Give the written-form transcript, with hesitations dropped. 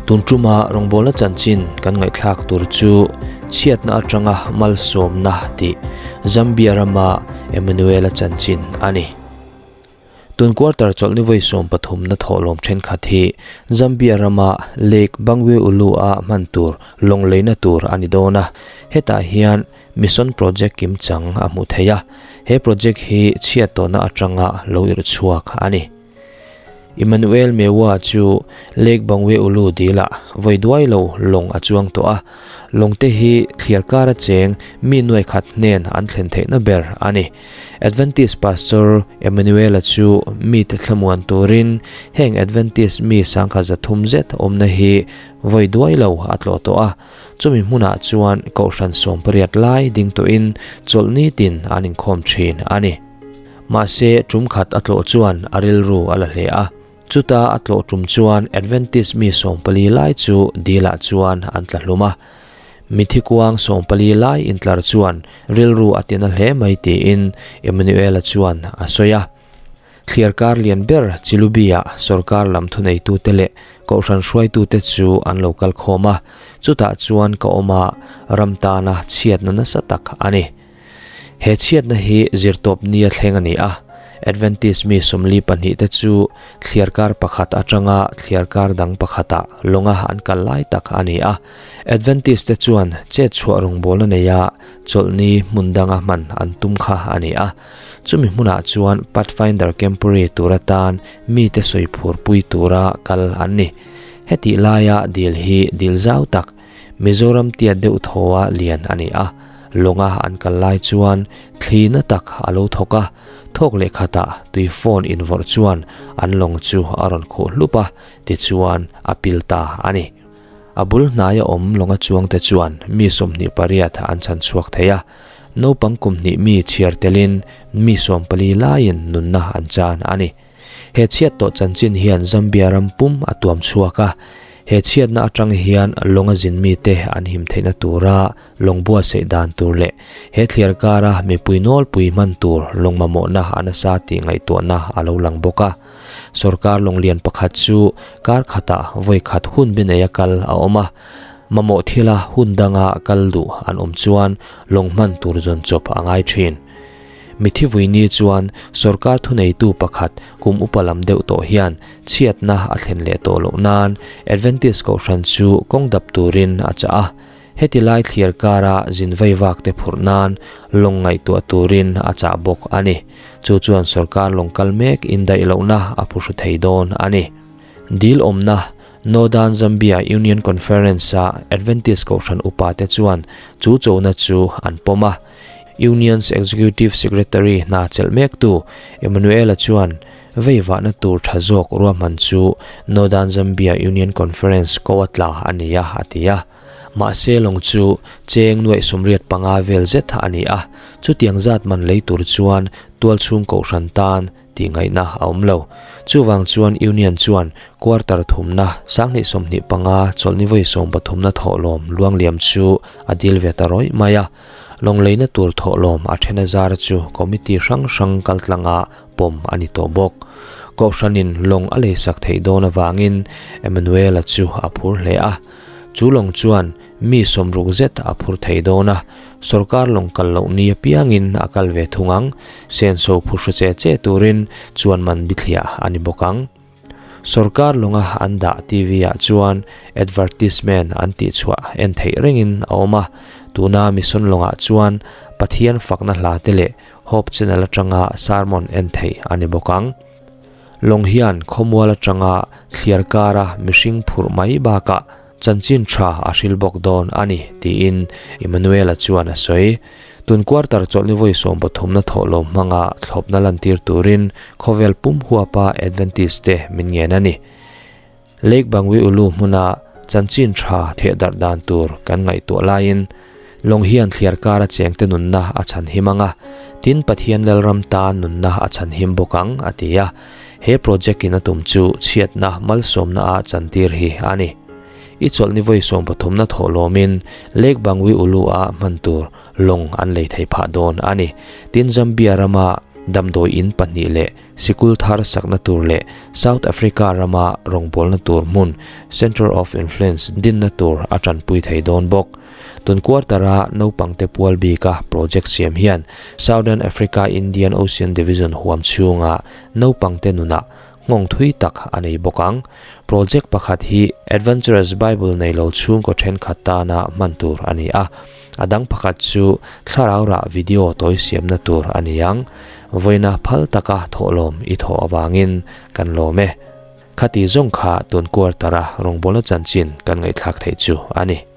Tun tuma rawngbawlna chanchin kan ngaihthlak tur chu chhiatna atanga malsawmna tih Zambia rama Emmanuel-a chanchin a ni. Tun quarter chawlhni vawi sawmpathumna thawhlawm thenkhat hi Zambia rama Lake Bangweulu-a hman tur lawng leina tur a ni dawn a, hetah hian Mission Project kimchang a hmuh theih a, he project hi chhiat tawhna atanga lo irh chhuak a ni. Emmanuel Mewa chu Lake Bangweulu dilah vawi duai lo lawng a chuang tawh a, lawngte hi thliar kara cheng mi nuai khat hnen an thlen theihna ber a ni. Adventist Pastor Emmanuel-a chu mite thlamuan turin heng Adventist mi sangkhat zathum zet awmna hi vawi duai lo a tlawh tawh a, Chumi hmunah chuan Kohhran sawmpariat lai ding tawhin chawlh nitin an inkhawm thin a ni. Mahse, tum khat a tlawh chuan a rilru a la hle a. Chuta a tlawh tum chuan Adventist mi sawmpali lai chu dilah chuan an tla hlum a. Mithi kuang sawmpali lai intlar chuan rilru a tina hle mai tiin Emmanuel-a chuan a sawi a. Thliarkar lian ber Chilubi-ah sorkar lam thuneitute leh kohhran hruaitute chu an lo kal khawm a, chutah chuan ka awm a, ram tana chhiatna nasa tak a ni. He chhiatna hi zirtawp nia thleng a ni a, Adventist mi 42 te chu thliarkar pakhat atanga thliarkar dang pakhatah lawnga an kal lai tak a ni a. Adventist te chuan chet chhuah rawngbawlna neia chawlhni hmun danga hman an tum kha a ni a. Chumi hmunah chuan Pathfinder Camporee tur atan mite sawi phurpui tura kal an ni. Hetih laia dil hi dil zau tak, Mizoram tiat deuh thawa lian a ni a. Lawnga an kal lai chuan thli na tak a lo thawk a, thawk leh khatah tui phone invawrh chuan an lawng chu a rawn khuh hlup a, tichuan a pil ta a ni. A bul hnaia awm lawnga chuangte chuan mi 28 an chhan chhuak thei a. Naupang kum hnih mi chhiar telin mi 40 laiin nunna an chan a ni. He chhiat tawh chanchin hian Zambia ram pum a tuam chhuak a, he chhiatna atang hian lawnga zin mite an him theihna tura lawng buatsaih dan tur leh he thliar kara mipui nawlpui hman tur lawng mamawhna a nasa tih ngaihtuahna a lo lang bawk a. Sorkar lawng lian pakhat chu kar khatah vawi khat hun bi neia kal a awm a. Mamawh thila hun danga kal duh an awm chuan lawng hman tur zawn chawp a ngai thin. Mithi vuini chuan sorkar thuneitu pakhat kum upa lam deuh tawh hian chhiatna a thlen leh tawh loh nan Adventist Kohhran chu kawng dap turin a chah a. Heti lai thliar kara zin vaivak te phurh nan lawng ngaihtuah turin a chah bawk a ni. Chu chuan sorkar lawng kal mek indaih lohna a phuhru thei dawn a ni. Dil awmna Northern Zambia Union Conference-a Adventist Kohhran upate chuan chu chona chu an pawm a. Union's Executive Secretary hna chelh mektu Emmanuel-a chuan veivahna tur tha zawk ruahman chu Northern Zambia Union Conference ko a tla a ni a, a ti a. Mahse lawng chu cheng nuaih 85 vel zet a ni a, chutiang zat man lei tur chuan tualchhung kohhran tan tih ngaihna a awm lo. Chuvang chuan Union chuan quarter thumna 2025 chawlhni vawi 13na thawhlawm luangliam chu a dil ve ta rawih mai a. Lawng leina tur thawhlawm a then a zar chu committee hrang hrang kaltlanga pawm a ni tawh bawk. Kohhranin lawng a leisak theih dawn avangin Emmanuel-a chu a phur hle a. Chu lawng chuan mi 60 zet a phur thei dawn a, sorkar lawng kal loh ni apiangin a kal ve thung ang, senso phur hru che che turin chuan man bithliah a ni bawk ang. Sorkar lawnga an dah TV ah chuan advertisement an tih chhuah en theih rengin a awm a, tuna mission lawngah chuan Pathian fakna hla te leh Hope Channel atanga sermon en theih a ni bawk ang. Lawng hian khawmual atanga thliar kara mihring phurh mai bakah chanchin tha a hril bawk dawn a ni, tiin Emmanuel-a chuan a sawi. Tun quarter chawlhni vawi 13na thawhlawm hmanga thlawpna lantir turin khawvel pum huapa Adventist te min ngen a ni. Lake Bangwi Ulu hmuna chanchin tha theh darh dan tur kan ngaihtuah laiin lawng hian thliar kara chengte nunna a chhan him ang a, tin Pathian Lalram tan nunna a chhan him bawk ang, a ti a. He project in a tum chu chhiatna malsawmna a chantir hi a ni. I chawlhni vawi 13na thawhlawmin Lake Bangwi Ulu-a hman tur lawng an lei thei phah dawn a ni. Tin Zambia rama. Damdawi in pahnih leh sikul thar sakna tur leh South Africa rama rawngbawlna tur hmun, Centre of Influence, dinna tur a tanpui thei dawn bawk. Tun quarter-a naupangte pual bika project siam hian Southern Africa Indian Ocean Division huam chhunga naupangte nunah nghawng thui tak a nei bawk ang. Project pakhat hi Adventurous Bible nei lo chhungkaw thenkhat tana hman tur a ni a, a dang pakhat chu thlarau rah video tawi siamna tur a ni ang. Vawiina phal taka thawhlawm i thawh avangin kan lawm e. Khati zawng kha tun quarter-a rawngbawlna chanchin kan ngaihthlak theih chu a ni.